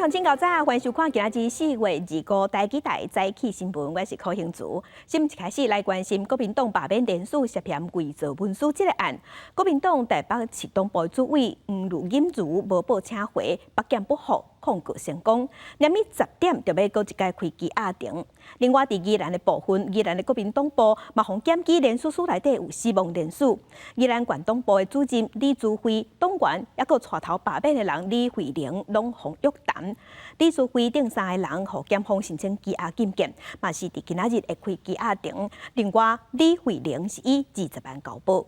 鄉親較早，歡迎收看今仔日4月25台語台早起新聞，我是柯興祖。新聞一開始來關心國民黨罷免連署涉嫌偽造文書這個案。國民黨台北市黨部主委黃呂錦茹無報請回，北檢不服，控告成功。明暝10點就欲閣一擺開羈押庭。另外，佇宜蘭的部分，宜蘭的國民黨部嘛，予檢舉連署書內底有死亡連署。宜蘭縣黨部的主任李珠輝、黨員，抑閣帶頭罷免的人李慧玲，攏予約談。李珠輝等三个人予檢方申請羈押禁見，嘛是佇今仔日會開羈押庭。另外，李慧玲是以20萬交保。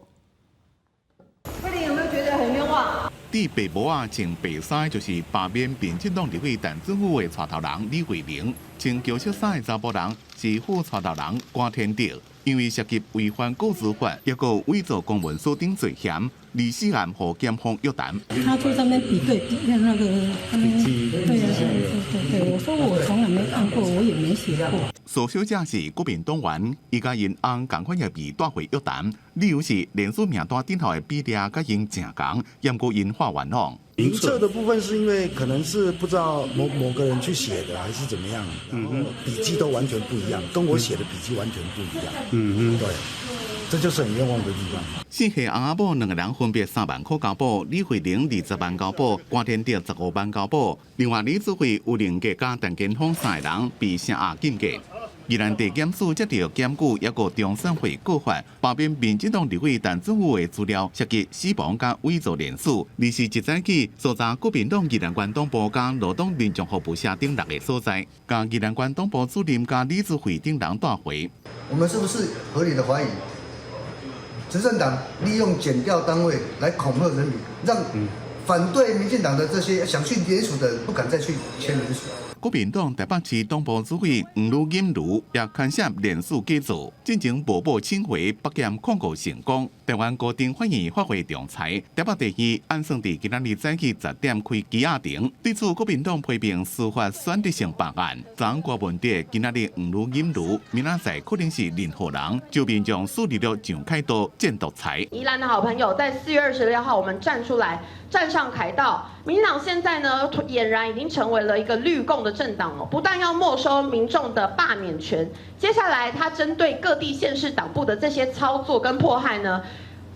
慧玲有沒有覺得很冤枉？戴白帽仔穿白衫，就是罷免民進黨立委陳俊武的帶頭人李慧玲；穿橘色衫的查埔人是副帶頭人郭天德。因為涉及違反個資法，抑閣偽造公文書等罪嫌，24暗予檢方約談。他就在那邊比對比那個筆記，對對對對，我說我從來沒看過，我也沒寫過。蘇小姐是國民黨員，伊佮𪜶翁仝款也被帶回約談，理由是連署名單頂頭的比例佮𪜶誠仝，毋過𪜶喊冤枉。名冊的部分是因為可能是不知道某某個人去寫的，還是怎麼樣，然後筆跡都完全不一樣，跟我寫的筆跡完全不一樣。嗯嗯，對，這就是很冤枉的地方。四歲翁仔某兩個人分別3萬塊交保，李慧玲20萬交保，郭天德15萬交保。另外李子慧、吳玲傑佮陳建峰三個人被聲押禁見。宜蘭地檢署接到檢舉，抑閣中選會告發，罷免民進黨立委陳俊武的資料涉及死亡佮偽造連署。二是一早起，搜查國民黨宜蘭縣黨部佮勞動民眾服務社等六个所在，共宜蘭縣黨部主任佮李子慧等人帶回。我們是不是合理的懷疑，執政黨利用檢調單位來恐嚇人民，讓反對民進黨的這些想去聯署的人不敢再去簽聯署？國民黨台北市黨部主委黃呂錦茹也牽涉連署假造，進前無報請回北檢控告成功。台灣高等法院發回仲裁，台北地院按算佇今仔日早起10點開羈押庭。對此，國民黨批評司法選擇性辦案。昨郭文哲今仔日黃呂錦茹，明仔載可能是任何人，就民眾樹立了上凱道戰獨裁。宜蘭的好朋友在4月26號，我們站出來，站上凱道。民進黨現在呢，儼然已經成為了一個綠共的政黨哦，不但要沒收民眾的罷免權，接下來他針對各地縣市黨部的這些操作跟迫害呢，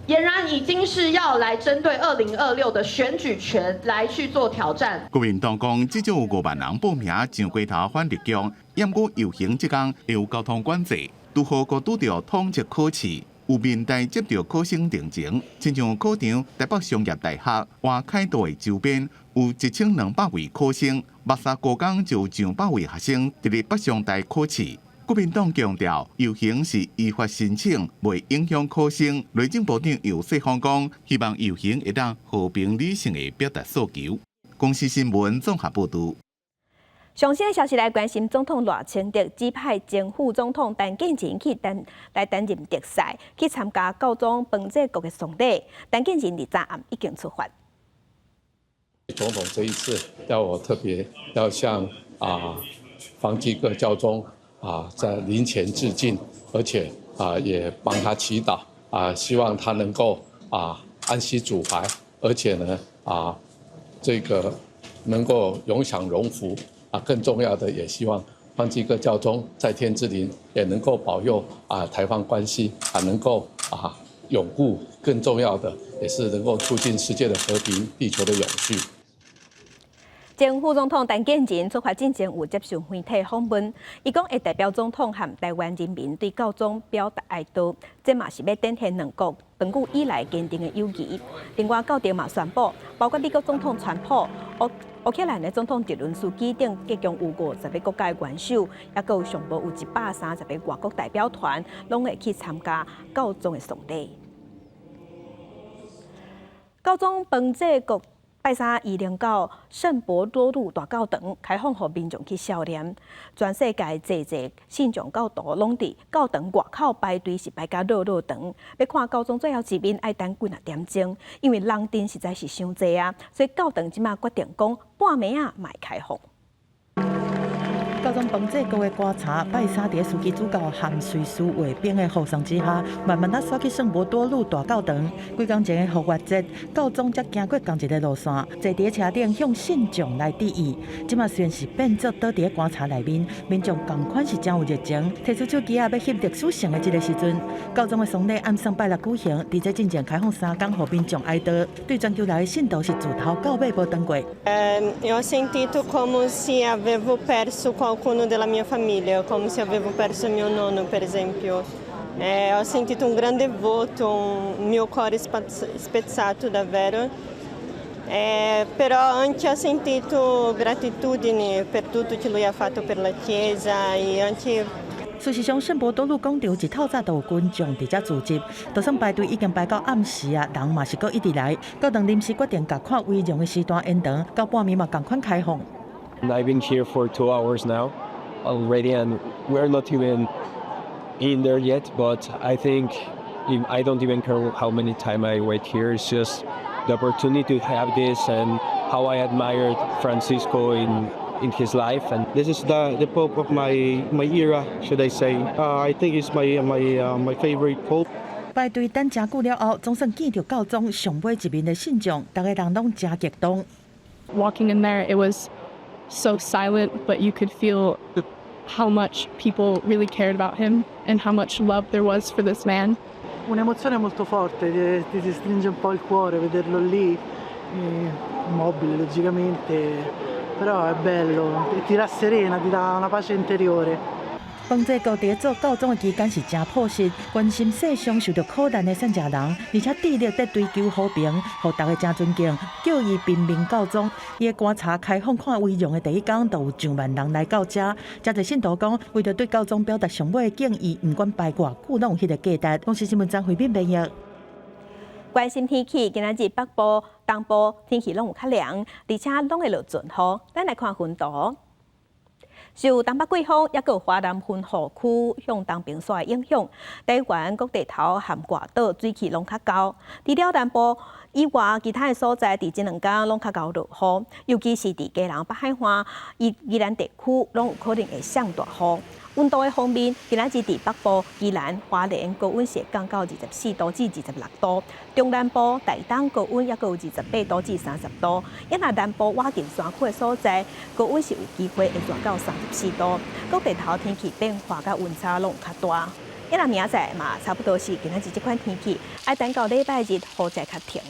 儼然已經是要來針對2026的選舉權來去做挑戰。國民黨講，至少有5萬人報名上街頭反綠共，毋過遊行這工有交通管制，拄好閣拄著統測考試。有民代接著考生定情，親像考場台北商業大學外凱道的周邊有1200位考生，目沙高工就有上百位學生佇咧北商大考試。國民黨強調遊行是依法申請，袂影響考生。內政部長游錫堃講，希望遊行會當和平理性的表達訴求。公視新聞綜合報導。上新的消息來關心，總統賴清德指派前副總統陳建仁去擔來擔任特使，去參加教宗方濟各的喪禮。陳建仁佇昨暗已經出發。總統這一次要我特別要向方濟各教宗在靈前致敬，而且也幫他祈禱，希望他能夠安息主懷，而且呢這個能夠永享榮福。更重要的也希望方濟各教宗在天之靈也能夠保佑台方關係能夠永固，更重要的也是能夠促進世界的和平、地球的永續。前副總統陳建仁出發進前有接受媒體訪問，伊講會代表總統和台灣人民對教宗表達哀悼，這嘛是欲展現兩國長久以來堅定的友誼。另外，教廷嘛宣布，包括美國總統川普、烏克蘭的總統澤倫斯基等，共有50個國家的元首，抑閣有上無有130個外國代表團，攏會去參加教宗的喪禮。教宗方濟各拜三移靈到聖伯多祿大教堂開放予民眾去悼念，全世界濟濟信眾教徒攏佇教堂外口排隊，是排甲落落長。欲看教宗最後一面愛等幾若點鐘，因為人陣實在是傷濟啊，所以教堂這馬決定講半暝仔嘛會開放。教宗方濟各的棺柴拜三佇枢機主教和隨司衛兵的護送之下，慢慢仔徙去聖伯多祿大教堂。幾工前的復活節，教宗才行過仝一个路線，坐佇車頂向信眾來致意。這馬雖然是變做倒佇棺柴內面，民眾仝款是誠有熱情，提出手機仔欲翕歷史性的這个時陣。教宗的喪禮按算拜六舉行，佇這進前開放3工予民眾哀悼，對全球來的信徒是自頭到尾無斷過。 Ho sentito come se avevo perso qualcuno della mia famiglia, come se avevo perso mio nonno, per esempio. Ho sentito un grande vuoto, un mio cuore spezzato davvero. Però anche ho sentito gratitudine per tutto che lui ha fatto per la Chiesa e anche 事實上，聖伯多祿廣場一透早就有群眾佇遮聚集，就算排隊已經排到暗時啊，人嘛是閣一直來。教堂臨時決定共看遺容的時段延長，到半暝嘛仝款開放。 I've been here for 2 hours now already, and we're not even in there yet. But I think I don't even care how many time I wait here. It's just the opportunity to have this and how I admired Francisco in his life. And this is the Pope of my era, should I say? I think he's my favorite Pope. 排隊等誠久了後，總算見著教宗上尾一面的信眾，逐家人攏誠激動。 Walking in there, it was so silent, but you could feel how much people really cared about him and how much love there was for this man. Un'emozione molto forte, ti si stringe un po' il cuore vederlo lì, immobile logicamente, però è bello, ti rasserena, ti dà una pace interiore. 方濟各佇做教宗的期間是誠樸實，關心世上受著苦難的散食人，而且致力佇追求和平，予逐家誠尊敬，叫伊平民教宗。伊的棺柴開放看遺容的第一工，就有上萬人來到遮。誠濟信徒講，為著對教宗表達上尾的敬意，毋管排偌久，攏有彼个價值。公視新聞張惠敏編譯。關心天氣，今仔日北部、東部天氣攏有較涼，而且攏會落陣雨。咱來看雲圖。受東北季風，抑閣華南雲雨區向東邊徙的影響，台灣各地頭和外島水汽攏較厚。除了南部以外，其他的所在佇這兩工攏較𠢕落雨，尤其是佇基隆北海岸、宜蘭地區，攏有可能會降大雨。溫度的方面，今仔日佇北部、宜蘭、花蓮高溫是降到24度至26度；中南部、台東高溫抑閣有28度至30度。抑若南部倚近山區的所在，高溫是有機會會熱到34度。各地頭天氣變化佮溫差攏有較大。抑若明仔載嘛，差不多是今仔日這款天氣，愛等到禮拜日雨才較停。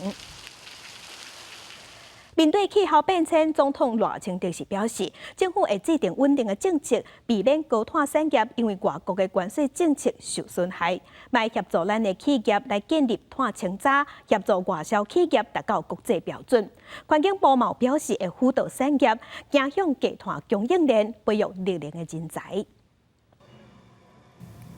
面對氣候變遷，總統賴清德是表示，政府會制定穩定的政策，避免高碳產業因為外國的關稅政策受損害，嘛會協助咱的企業來建立碳清查，協助外銷企業達到國際標準。環境部嘛表示會輔導產業走向低碳供應鏈，培育綠能的人才。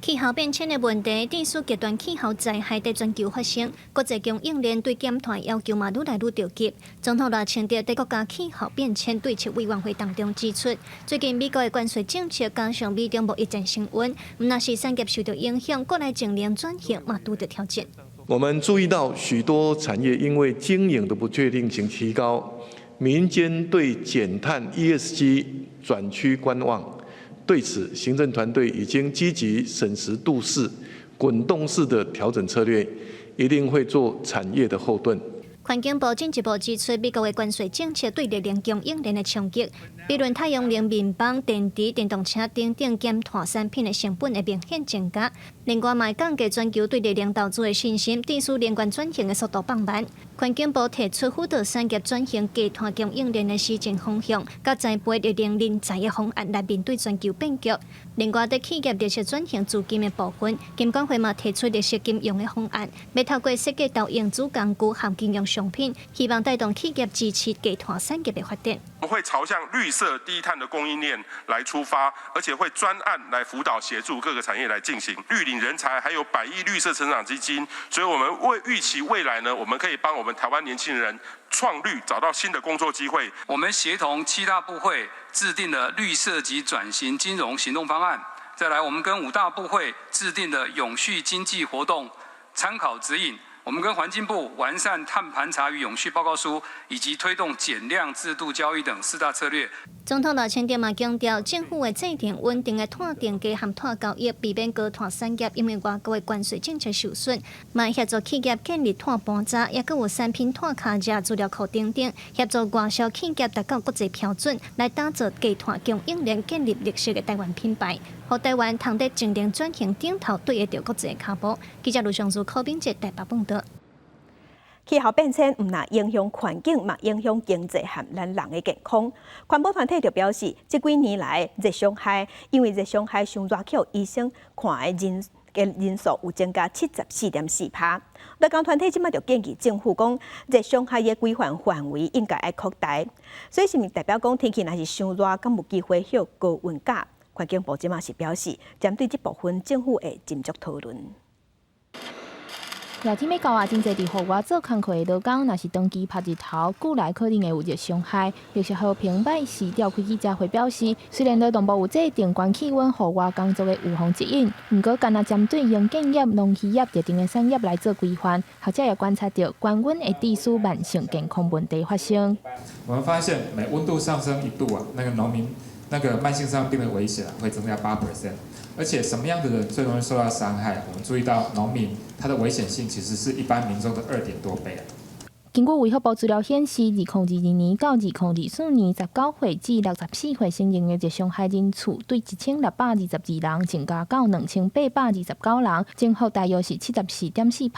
氣候變遷的問題，致使極端氣候災害佇全球發生，國際供應鏈對減碳要求嘛愈來愈著急。總統賴清德佇國家氣候變遷對策委員會當中指出，最近美國的關稅政策加上美中貿易戰升溫，毋但是產業受著影響，國內淨零轉型嘛拄著挑戰。我們注意到許多產業因為經營的不確定性提高，民間對減碳 ESG 轉趨觀望。對此，行政團隊已經積極審時度勢、滾動式的調整策略，一定會做產業的後盾。環境部進一步指出，美國的關稅政策對綠能供應鏈的衝擊，比如太陽能面板、電池、電動車等等減碳產品的成本會明顯增加。另外，嘛會降低全球對綠能投資的信心，致使能源轉型的速度放慢。環境部提出輔導產業轉型低碳供應鏈的施政方向，佮栽培綠能人才的方案來面對全球變局。另外，佇企業綠色轉型資金的部分，金管會嘛提出綠色金融的方案，欲透過設計投融資工具和金融商品，希望帶動企業支持低碳產業的發展。我們會朝向綠色低碳的供應鏈來出發，而且會專案來輔導協助各個產業來進行綠領人才，還有百億綠色成長基金。所以，我們為預期未來呢，我們可以幫我們台灣年輕人創綠，找到新的工作機會。我們協同七大部會制定了綠色及轉型金融行動方案。再來，我們跟五大部會制定了永續經濟活動參考指引。我們跟環境部完善碳盤查與永續報告書，以及推動減量制度交易等四大策略。總統賴清德嘛強調，政府會制定穩定的碳定價和碳交易，避免高碳產業因為外國的關稅政策受損。嘛協助企業建立碳盤查，抑閣有產品碳跤跡資料庫等等，協助外銷企業達到國際標準，來打造低碳供應鏈，建立綠色的台灣品牌，予台灣通佇淨零轉型頂頭對得著國際跤步。記者盧尚書、柯炳哲台北報導。氣候變遷毋但影響環境，嘛影響經濟和咱人的健康。環保團體就表示，這幾年來熱傷害，因為熱傷害傷熱去予醫生看的人的人數有增加74.4%。勞工團體這馬就建議政府講，熱傷害的規範範圍應該愛擴大。所以是毋是代表講天氣若是傷熱，敢有機會予高溫假？環境部這馬是表示，針對這部分，政府會斟酌討論。熱天欲到啊，真濟佇戶外做工課的勞工，若是長期曬日頭，久來可能會有熱傷害。綠色和平拜四召開記者會表示，雖然勞動部有制定懸氣溫戶外工作的預防指引，毋過干焦針對營建業、農漁業特定的產業來做規範。學者也觀察著懸溫會致使慢性健康問題發生。我們發現每溫度上升1度啊，那個農民那個慢性傷病的危險會增加8%。而且什麼樣的人最容易受到傷害？我們注意到農民，他的危險性其實是一般民眾的2點多倍啊。根據衛福部資料顯示，2022年到2024年，19歲至64歲成人的熱傷害人次，對1622人增加到2829人，增幅大約是74.4%。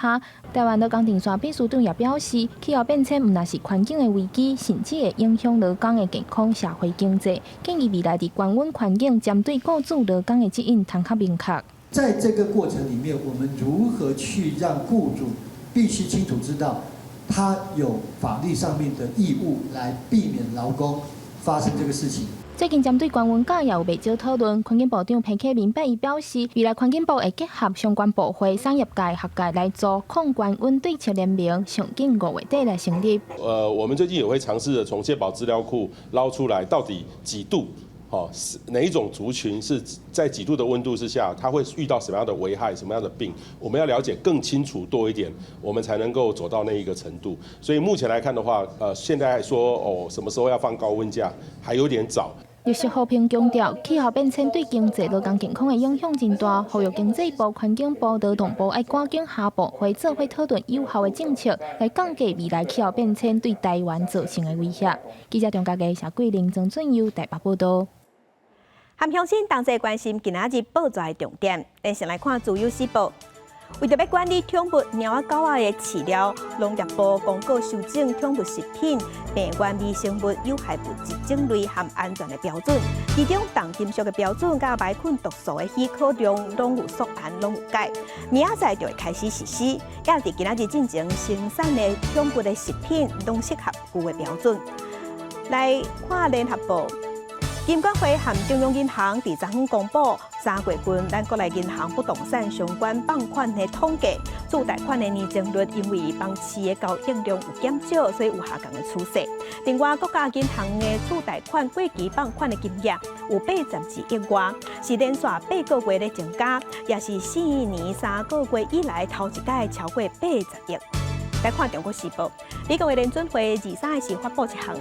台灣勞工陣線秘書長也表示，氣候變遷毋但是環境的危機，甚至會影響勞工的健康、社會經濟。建議未來佇懸溫環境，針對僱主勞工的指引，通較明確。在這個過程裡面，我們如何去讓僱主必須清楚知道，他有法律上面的義務來避免勞工發生這個事情。最近針對懸溫假也有袂少討論，環境部長彭克明拜一表示，未來環境部會結合相關部會、產業界、學界來組抗懸溫對策聯盟，上緊5月底來成立。我們最近也會嘗試著從健保資料庫撈出來，到底幾度？哦，是哪一種族群是在幾度的溫度之下，他會遇到什麼樣的危害、什麼樣的病？我們要了解更清楚多一點，我們才能夠走到那一個程度。所以目前來看的話，現在說哦，什麼時候要放高溫假，還有點早。綠色和平強調，氣候變遷對經濟、勞工健康的影響真大，呼籲經濟部、環境部、勞動部愛趕緊合部會做伙討論有效的政策，來降低未來氣候變遷對台灣造成的威脅。記者張家傑、謝桂玲、曾俊佑台北報導。和鄉親同齊關心今仔日報紙的重點，咱先來看《自由時報》。為著欲管理寵物貓仔狗仔的飼料，農業部公告修正寵物食品病原微生物有害物質種類和安全的標準，其中重金屬的標準佮霾菌毒素的許可量攏有溯源，攏有改。明仔載就會開始實施，也佇今仔日進前生產的寵物的食品攏適合舊的標準。來看聯合報。金管會和中央銀行佇昨昏公布3月份咱國內銀行不動產相關放款的統計，自貸款的年增率因為房市的交易量有減少，所以有下降的趨勢。另外，國家銀行的次貸款過期放款的金額有82億外，是連續8個月的增加，也是4年3個月以來頭一擺超過80億。來看《中國時報》，美國的聯準會23日時發布一項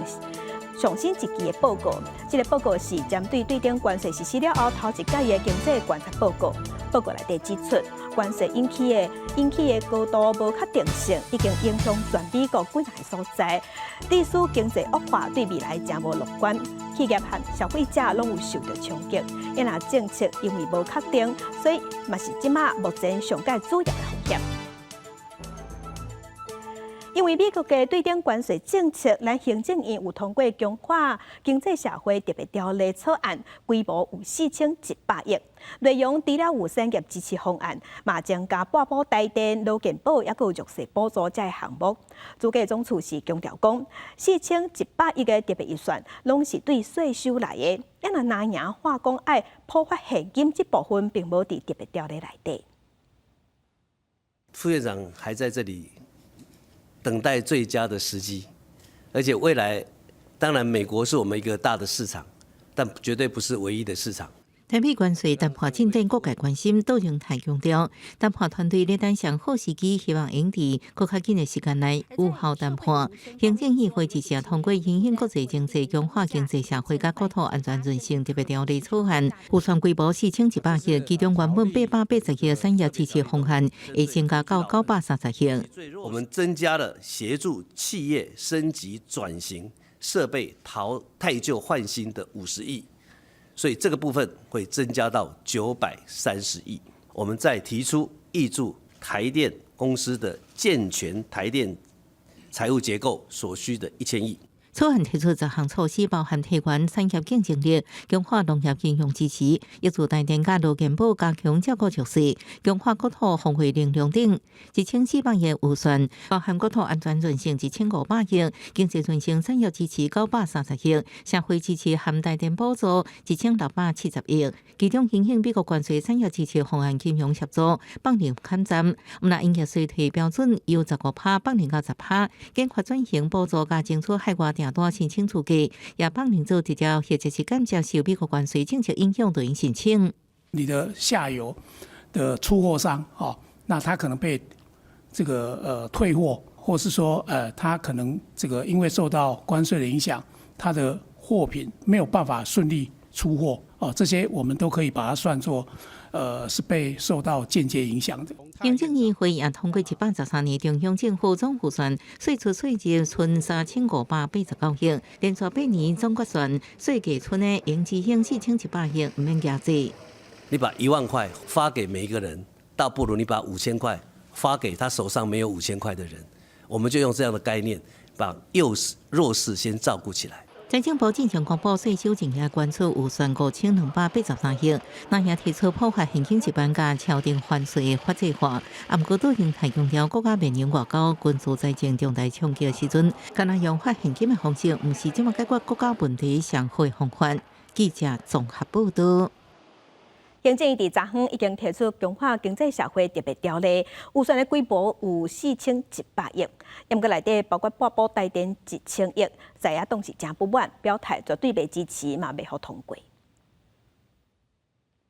上新一期的報告，這個報告是針對對頂關稅實施了後頭一擺的經濟觀察報告。報告內底指出，關稅引起的高度無確定性，已經影響全美國幾个所在，致使經濟惡化，對未來誠無樂觀。企業和消費者攏有受著衝擊。因為政策因為無確定，所以嘛是這馬目前上蓋主要的風險。因為美國的對頂關稅政策，咱行政院有通過強化經濟社會特別條例草案，規模有4100億。內容除了有產業支持方案，嘛增加撥補台電、勞健保，抑閣有弱勢補助這个項目。主計總處是強調講，4100億的特別預算，攏是對稅收來的。啊若拿營話講愛普發現金這部分，並無佇特別條例內底。副院長還在這裡等待最佳的時機，而且未來當然美國是我們一個大的市場，但絕對不是唯一的市場。台美關稅談判進展，各界關心，杜榮泰強調，談判團隊咧等上好時機，希望會佇閣較緊的時間內有效談判。行政院會一時通過因應國際經濟強化經濟社會佮國土安全韌性特別條例草案，預算規模4100億，其中原本880億產業支持方案會增加到930億。我們增加了協助企業升級轉型設備淘汰舊換新的50億。所以這個部分會增加到930億。我們再提出挹注台電公司的健全台電財務結構所需的1000億。草案提出10項措施，包含提懸產業競爭力、強化農業金融支持、挹注台電佮勞健保加強照顧弱勢、強化國土防衛能量等。1400億預算，包含國土安全韌性1500億，經濟韌性產業支持930億，社會支持含台電補助1670億。其中，因應美國關稅產業支持方案金融協助放零減佔，毋但營業稅退標準由15趴放零到10趴，研發轉型補助佮爭取海外訂單申請資格，也放任做直接或者是間接受美國關稅政策影響，就用申請。你的下游的出貨商，哦，那他可能被這個退貨，或是說他可能這個因為受到關稅的影響，他的貨品沒有辦法順利出貨，哦，這些我們都可以把它算作是被受到間接影響的。行政院會也通過113年中央政府總預算，歲出歲入賰3589億，連續8年總決算稅計賰的盈支興4100億，毋免加稅。你把1萬塊發給每一個人，倒不如你把5000塊發給他手上沒有5000塊的人。我們就用這樣的概念，把弱勢弱勢先照顧起來。財政部進前公布稅收淨額關出預算5283億，那也提出普發現金1萬佮超定還稅的法制化。啊，毋過杜榮泰強調，國家面臨外交、軍事、財政重大衝擊的時陣，干焦用發現金的方式，毋是這麼解決國家問題上好的方法。記者綜合報道。行政院佇昨昏已經提出強化經濟社會特別條例，預算的規模有4100億，毋過內底包括撥補台電1000億，在野黨是誠不滿，表態絕對袂支持，嘛袂予通過。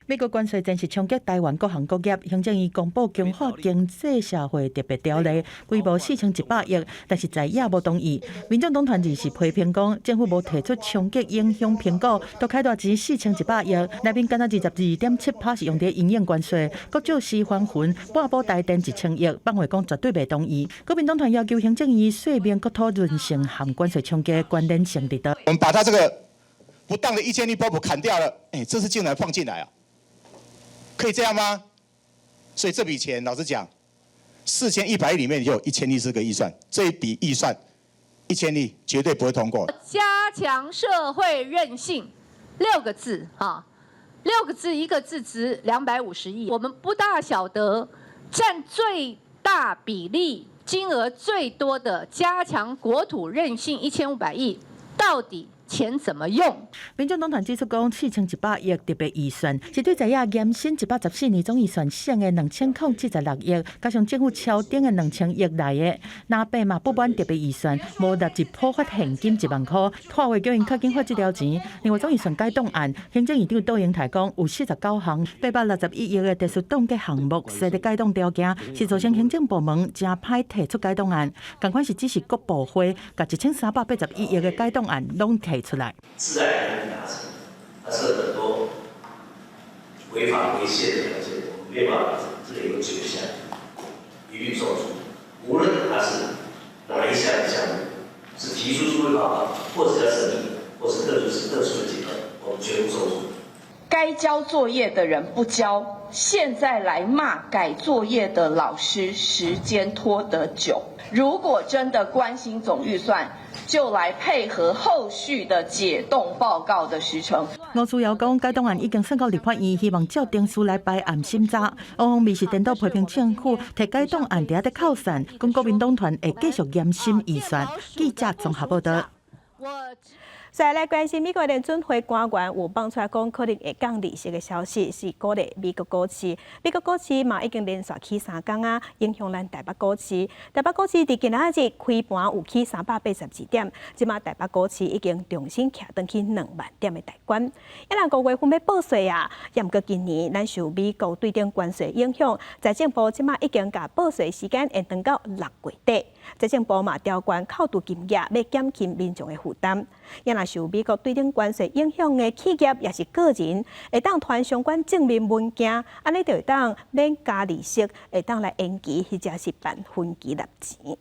美國關稅戰是衝擊台灣各行各業，行政院公布強化經濟社會特別條例，規模4100億，但是在野無同意。民眾黨團二是批評講，政府無提出衝擊影響評估，都開大錢4100億，內面敢若22.7%是用佇因應關稅，閣借屍還魂，撥補台電1000億，放話講絕對袂同意。國民黨團要求行政院說明國土韌性和關稅衝擊關聯性佇佗。我們把他這個不當的1000億撥補砍掉了，哎，這次竟然放進來啊！可以這樣嗎？所以這筆錢，老實講，4100億裡面就有一千億是個預算，這一筆預算一千億絕對不會通過。加強社會韌性六個字哈，六個字一個字值250億，我們不大曉得佔最大比例、金額最多的加強國土韌性1500億到底錢怎麼用？民眾黨團指出，講4100億特別預算是對在野嚴審114年總預算省的2076億，加上政府超定的2000億來的，藍白嘛不滿特別預算，無納入普發現金1萬箍，拖話叫𪜶較緊發這條錢。另外總預算改動案，行政院長杜榮泰講，有49項861億的特殊凍結項目，設立改動條件，是造成行政部門誠歹提出改動案。仝款是只是各部會共1381億的改動案攏提出來。自然難達成，它是很多違法違憲的條件，我們沒辦法達成。這裡有9項，一律送出。無論它是哪一項項目，是提出書面報告，或者要審議，或是特殊的階段，我們全部送出。該交作業的人不交，現在來罵改作業的老師，時間拖得久。如果真的關心總預算，就來配合後續的解凍報告的時程。吳思瑤講，解凍案已經送到立法院，希望照程序來排案審查。王鴻薇是顛倒批評政府提解凍案佇遐咧扣散，講國民黨團會繼續嚴審預算。記者綜合報道。再來關心美國聯準會官員有放出來講可能會降利息的消息，是鼓勵美國股市。美國股市嘛已經連續起三工啊，影響咱台北股市。台北股市佇今仔日開盤有起382點，這馬台北股市已經重新徛轉去2萬點的大關。啊若5月份欲報稅啊，毋過今年咱受美國對頂關稅影響，財政部這馬已經共報稅時間延長到6月底。財政部嘛調懸扣除金額，欲減輕民眾的負擔。若受美國對頂關稅影響的企業，抑是個人，會當傳相關證明文件，按呢就會當免加利息，會當來延期或者是辦分期納錢。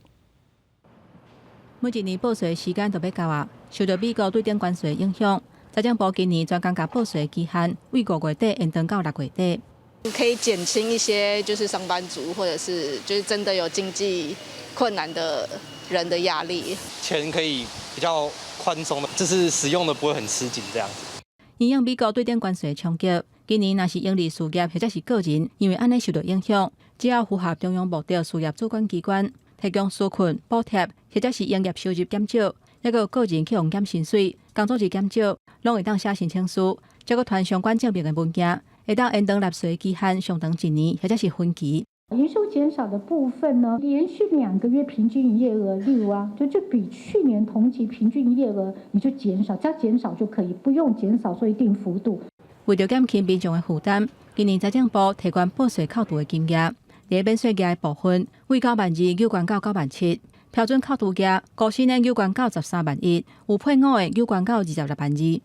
每一年報稅時間都欲到啊，受著美國對頂關稅影響，財政部今年專工共報稅期限為5月底延長到6月底。可以減輕一些就是上班族或者是就是真的有經濟困難的人的壓力。錢可以比較寬鬆的，就是使用的不會很吃緊這樣子。因應美國對頂關稅衝擊，今年若是營利事業或者是個人，因為按呢受著影響，只要符合中央目的事業主管機關提供紓困補貼，或者是營業收入減少，抑閣有個人去予減薪水、工作日減少，攏會當寫申請書，再閣傳相關證明的文件，會當延長納稅期限上長一年，或者是分期。營收減少的部分呢，連續2個月平均營業額，例如啊，就比去年同期平均營業額，你就減少，只要減少就可以，不用減少做一定幅度。為著減輕民眾的負擔，今年財政部提懸報稅扣除的金額，佇免稅額的部分，為9萬2挹懸到9萬7，標準扣除額高薪的挹懸到13萬1，有配偶的挹懸到26萬2。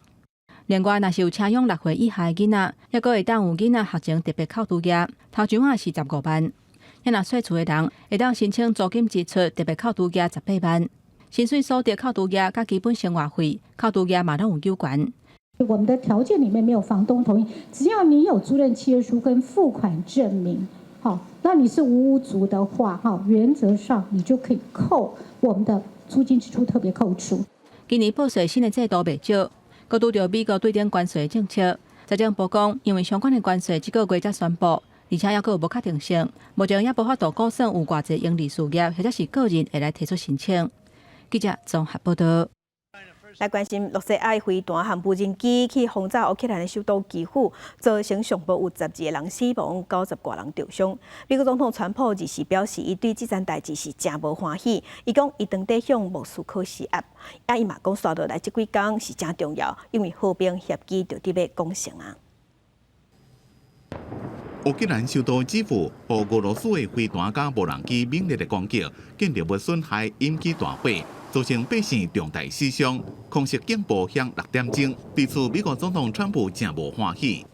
另外，若是有車養6歲以下的囡仔，抑閣會當有囡仔學前特別扣除額，頭一仔是15萬。若稅厝的人會當申請租金支出特別扣除額18萬，薪水所得扣除額佮基本生活費扣除額嘛攏有挹懸。我們的條件裡面沒有房東同意，只要你有租賃契約書跟付款證明，好，那你是無屋族的話，哈，原則上你就可以扣我們的租金支出特別扣除。今年報稅新的制度袂少，閣拄著美國對頂關稅政策，財政部講，因為相關的關稅這個月才宣布，而且猶閣有無確定性，目前猶無法度估算有偌濟營利事業或者是個人會來提出申請。記者綜合報道。來關心羅西亞飛彈和無人機去轟炸烏克蘭的首都基輔，造成上無有12個人死亡，90外人受傷。美國總統川普日時表示，伊對這件代誌是誠無歡喜。伊講，伊當地向莫斯科施壓，啊，伊嘛講，紲落來這幾工是誠重要，因為和平協議就佇欲講成啊。烏克蘭首都基輔予俄羅斯的飛彈佮無人機猛烈的攻擊，建築物損害引起大火，造成百姓重大死傷。空襲警報響6點鐘，對此美國總統川普誠無歡喜。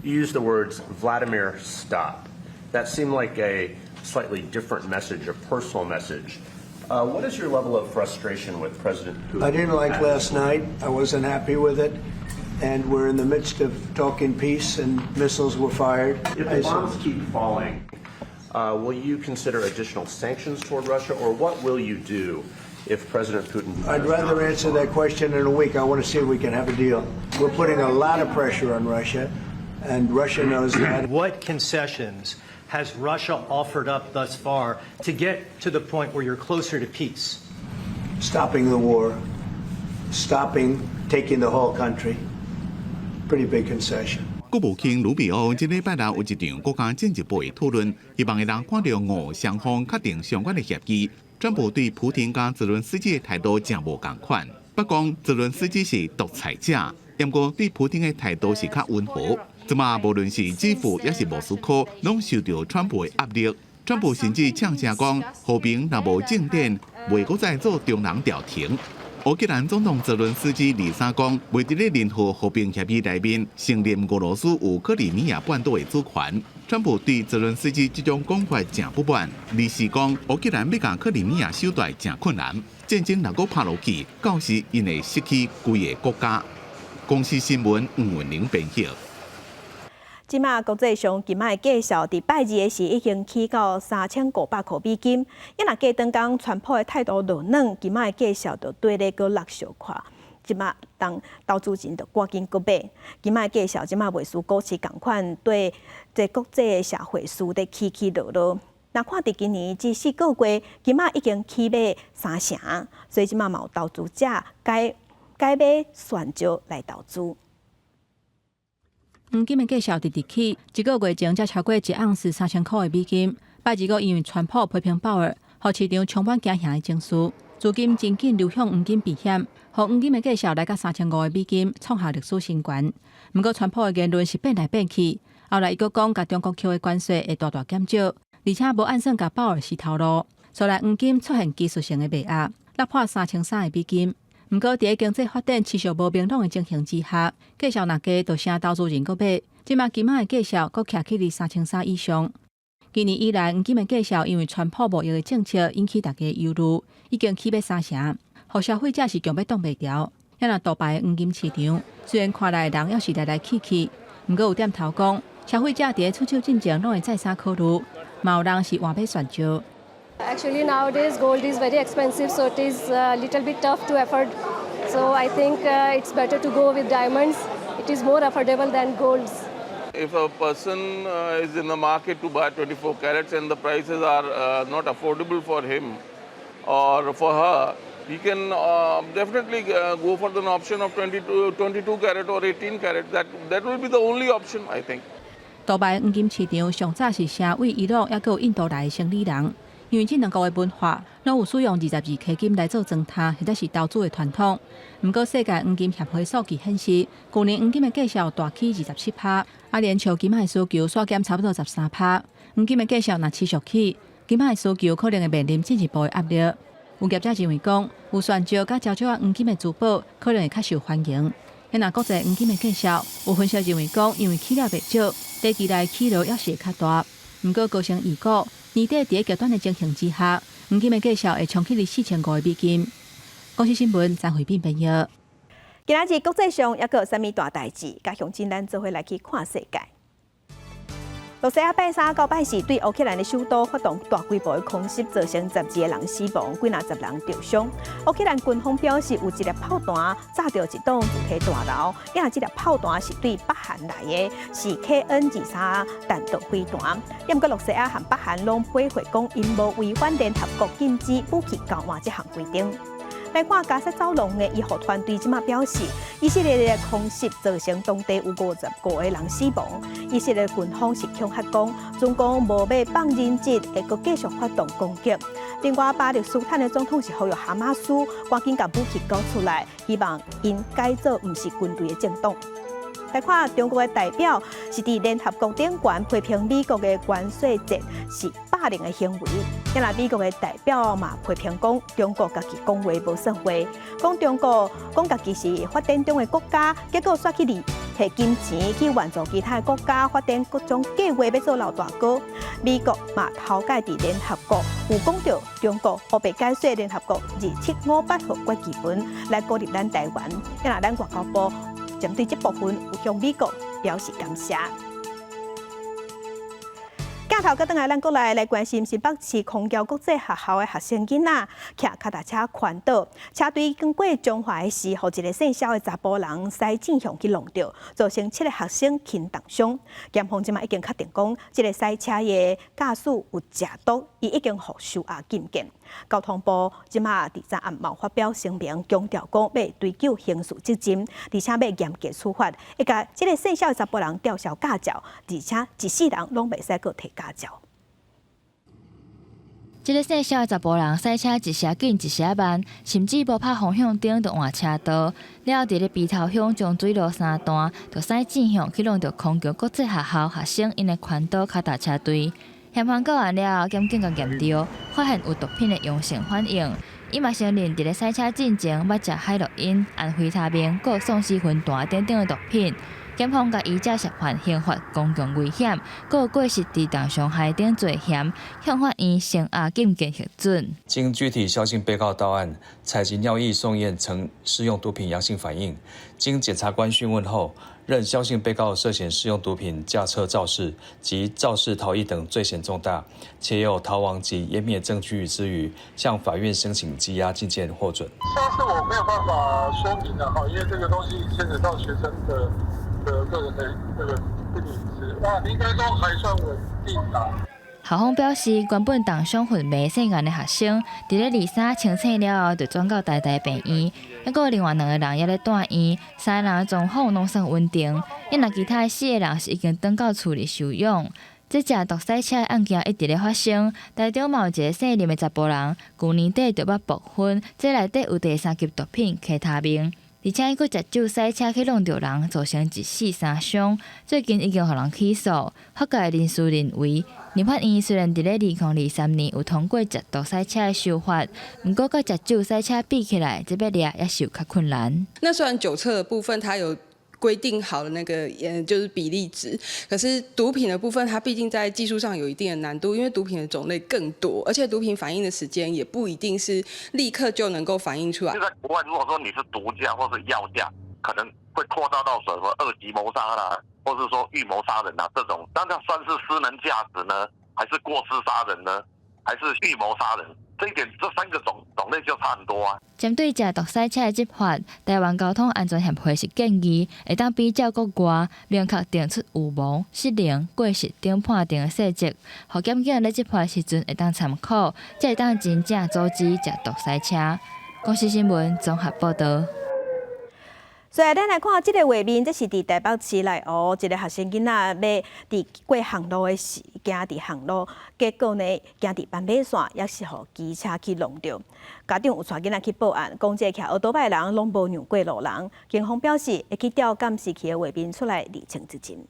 You used the words "Vladimir, stop." That seemed like a slightly different message, a personal message. What is your level of frustration with President Putin? I didn't like last night. I wasn't happy with it. And we're in the midst of talking peace, and missiles were fired. If the bombs keep falling, will you consider additional sanctions toward Russia, or what will you do if President Putin? I'd rather answer that question in a week. I want to see if we can have a deal. We're putting a lot of pressure on Russia, and Russia knows that. What concessions has Russia offered up thus far to get to the point where you're closer to peace? Stopping the war, stopping taking the whole country. Pretty big concession. 國務卿魯比歐這禮拜六有一場國家政治部的討論，希望會當看著俄雙方確定相關的協議。川普對普丁佮澤倫斯基的態度誠無仝款，不講澤倫斯基是獨裁者，毋過對普丁的態度是較溫和。這馬無論是基輔抑是莫斯科，攏受著川普的壓力。川普甚至嗆聲講，和平若無進展，袂閣再做中人調停。烏克蘭總統澤倫斯基二三講，袂佇咧任何和平協議內面承認俄羅斯有克里米亞半島的主權。川普對澤倫斯基這種講法誠不滿，而是講烏克蘭欲共克里米亞收回來誠困難，戰爭若閣拍落去，到時𪜶會失去規个國家。公視新聞吳文玲編譯。這馬國際上金仔的價數，佇拜二的時已經起到3500塊美金。啊若過當工川普的態度落軟，金仔的價數就綴咧閣落小可。這馬當投資人就趕緊閣買。金仔的價數這馬袂輸股市仝款，對這國際的社會輸得起起落落。若看佇今年這4個月，金仔已經起碼3成，所以這馬嘛有投資者改。改買鑽石來投資。黃金的價數直直起，一個月前才超過一盎司3000箍的美金。拜二閣因為川普批評鮑爾，予市場充滿驚嚇的情緒，資金真緊流向黃金避險，予黃金的價數來到3500的美金，創下歷史新高。毋過川普的言論是變來變去，後來伊閣講共中國扣的關稅會大大減少，而且無按算共鮑爾死頭路，所以黃金出現技術性的賣壓，落破3300的美金。毋過，佇經濟發展持續無明朗的情形之下，價數若低，就啥投資人閣買。這馬金仔的價數閣徛起佇3300以上。今年以來，黃金的價數因為川普貿易的政策引起大家憂慮，已經起欲三成，予消費者是強欲擋袂牢。猶若杜拜的黃金市場，雖然看來人猶是來來去去，毋過有店頭講，消費者佇咧出手進前攏會再三考慮，嘛有人是換買鑽石。 Actually, nowadays gold is very expensive, so it is a little bit tough to afford. So I think it's better to go with diamonds. It is more affordable than golds. If a person is in the market to buy 24 carats and the prices are not affordable for him or for her, he can definitely go for the option of 22 carat or 18 carat. That will be the only option, I think. 杜拜黃金市場上早是成為伊朗，抑閣有印度來的生理人。因為這兩國的文化攏有使用22 K 金來做裝奅或者是投資的傳統。毋過世界黃金協會數據顯示，舊年黃金的價數大起27%，啊連像金仔的需求煞減差不多13%。黃金的價數若持續起，金仔的需求可能會面臨進一步的壓力。有業者認為講，有鑽石佮招招仔黃金的珠寶可能會較受歡迎。若國際黃金的價數，有分析認為講，因為起了袂少，短期內起落猶是會較大。毋過高盛預估，年底佇極端的情形之下，黃金的價數會衝起佇4500的美金。公視新聞張惠斌編譯。今仔日國際上猶閣有啥物大代誌？共鄉親咱做伙來去看世界。羅西亞拜三到拜四對烏克蘭的首都發動大規模的空襲，造成12個人死亡，幾若十人著傷。烏克蘭軍方表示，有一粒炮彈炸著一棟住宅大樓，抑這粒炮彈是對北韓來的，是 KN 23彈道飛彈。毋過羅西亞和北韓攏駁回講，𪜶無違反聯合國禁止武器交換這項規定。來看加薩走廊的醫護團隊這馬表示，以色列的空襲造成當地有55個人死亡。以色列軍方是恐嚇講，中共無欲放人質，會閣繼續發動攻擊。另外，巴勒斯坦的總統是呼籲哈馬斯趕緊共武器交出來，希望𪜶改做毋是軍隊的政黨。來看中國的代表是佇聯合國頂懸批評美國的關稅戰是霸凌的行為。若美國的代表嘛批評講，中國家己講話無算話，講中國講家己是發展中的國家，結果煞去提金錢去援助其他的國家發展各種計劃，欲做老大哥。美國嘛頭擺佇聯合國有講著中國烏白解說聯合國2758號決議文來孤立咱台灣。若咱外交部針對這部分有向美國表示感謝。鏡頭閣轉來咱國內來關心新北市虹橋國際學校的學生囡仔，騎跤踏車環島，車隊經過彰化的時，予一个姓蕭的查埔人駛正向去挵著，造成七个學生輕重傷。檢方這馬已經確定講，這个駛車的駕駛有食毒，伊已經予收押禁見。交通部這馬佇昨暗嘛發表聲明，強調講欲追究刑事責任，而且欲嚴格處罰，會共這个姓蕭的查埔人吊銷駕照，而且一世人攏袂使閣提駕照。這个姓蕭的查埔人駛車一時緊一時慢，甚至無拍方向燈就換車道。了後佇咧埤頭鄉將水路三段，就駛正向去挵著虹橋國際學校學生𪜶的環島跤踏車隊。嫌犯到案了後，檢警共驗著，發現有毒品的陽性反應。伊嘛承認佇咧駛車進前捌食海洛因、安非他命、閣喪屍魂彈等等的毒品。檢方共依照涉犯刑法公共危險、閣過失致重傷害等罪嫌，向法院聲押禁見核准。經具體蕭姓被告到案，採集尿液送驗呈施用毒品陽性反應。經檢察官訊問後，認蕭姓被告涉嫌使用毒品駕車肇事及肇事逃逸等罪嫌重大，且有逃亡及湮滅證據之虞，向法院申請羈押禁見獲准。這是我沒有辦法說明的哈，因為這個東西牽扯到學生的個人的這個隱私，那應該都還算穩定啦。校方表示，原本同賞昏迷姓顏的學生，佇咧二三清醒了後，就轉到台大病院，猶閣有另外兩个人猶咧住院，三个人的狀況攏算穩定。啊若其他的四个人是已經轉到厝裡休養。這食毒駛車的案件一直咧發生，台中嘛有一个姓林的查埔人，舊年底就捌爆昏，這內底有第三級毒品 K 他命，而且伊閣食酒駛車去挵著人，造成一死三傷。最近已經予人起訴，法界人士認為，立法院雖然佇咧2023年有通過食毒駛車的修法，毋過佮食酒駛車比起來，這欲掠猶是有較困難。那雖然酒測的部分，它有規定好的那個，就是比例值。可是毒品的部分，它畢竟在技術上有一定的難度，因為毒品的種類更多，而且毒品反應的時間也不一定是立刻就能夠反映出來。就在國外，如果說你是毒駕或是藥駕，可能會擴大到什麼二級謀殺啦，或是說預謀殺人啊這種，那這算是失能駕駛呢，還是過失殺人呢，還是預謀殺人？這一點，這三個種類就差很多啊。針對食毒駛車的執法，台灣交通安全協會是建議，會當比照國外，明確定出有謀、失能、過失等判定的細則，予檢警咧執法時陣會當參考，才會當真正阻止食毒駛車。公視新聞綜合報道。所以咱來看這个畫面，這是佇台北市內湖一个學生囡仔欲佇過行路的時，行佇行路，結果呢，行佇斑馬線，猶是予機車去挵著。家長有帶囡仔去報案，講這個騎歐多擺的人攏無讓過路人。警方表示會去調監視器的畫面出來釐清責任。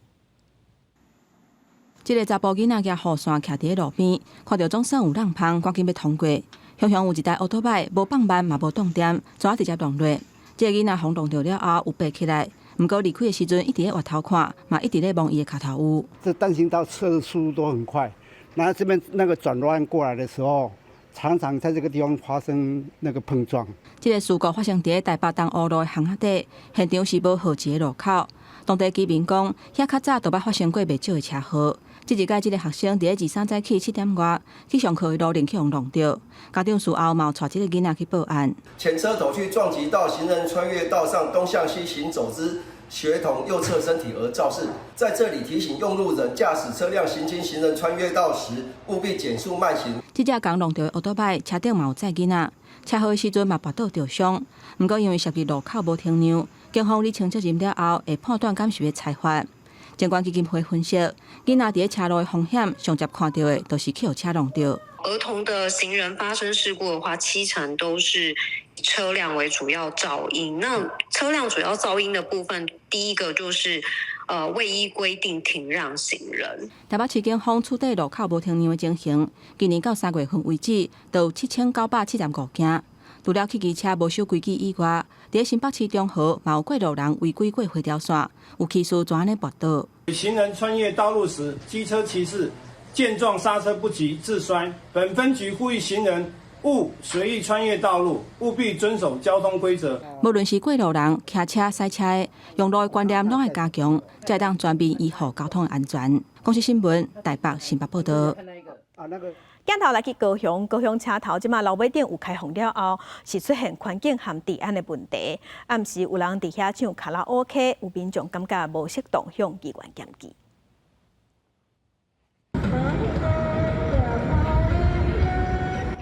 這个查埔囡仔舉雨傘徛佇路邊，看著總算有人芳，趕緊欲通過。雄雄有一台歐多擺，無放慢嘛無擋點，怎仔直接撞落。這个囡仔予撞著了後有爬起來，毋過離開的時陣一直咧回頭看，嘛一直咧摸伊的跤頭趺。這單行道車的速度都很快，然後這邊那個轉彎過來的時候，常常在這個地方發生那個碰撞。這个事故發生佇台北東湖路的巷仔底，現場是無號誌的路口。當地居民講，遐較早就捌發生過袂少的車禍。這一擺這个學生佇咧二三早起7點外去上課的路頂去予挵著，家長事後嘛有帶這个囡仔去報案。前車頭去撞擊到行人穿越道上東向西行走之學童右側身體而肇事，在這裡提醒用路人駕駛車輛行經行人穿越道時，務必減速慢行。這隻共挵著的歐多擺車頂嘛有載囡仔，車禍的時陣嘛跋倒著傷。毋過因為涉及路口無停讓，警方釐清責任了後，會判斷敢是欲裁罰。警官基金會分析，囡仔佇咧車路的風險，上捷看著的，就是去予車挵著。兒童的行人發生事故的話，70%都是車輛為主要肇因。那車輛主要肇因的部分，第一個就是未依規定停讓行人。台北市警方處理路口無停讓的情形，今年到3月份為止，就有7975件。除了汽機車無守規矩以外，佇咧新北市中和嘛有過路人違規過火條線，有騎士怎按呢跋倒。行人穿越道路時，機車騎士見狀剎車不及致摔。本分局呼籲行人勿隨意穿越道路，務必遵守交通規則。無論是過路人、騎車、駛車的，讓路的觀念攏愛加強，才會當全面維護交通的安全。公視新聞台北新北報道。鏡頭來去高雄，高雄車頭這馬樓尾頂有開放了後，是出現環境和治安的問題。暗時有人佇遐唱卡拉 OK，有民眾感覺無適當，向議員檢舉。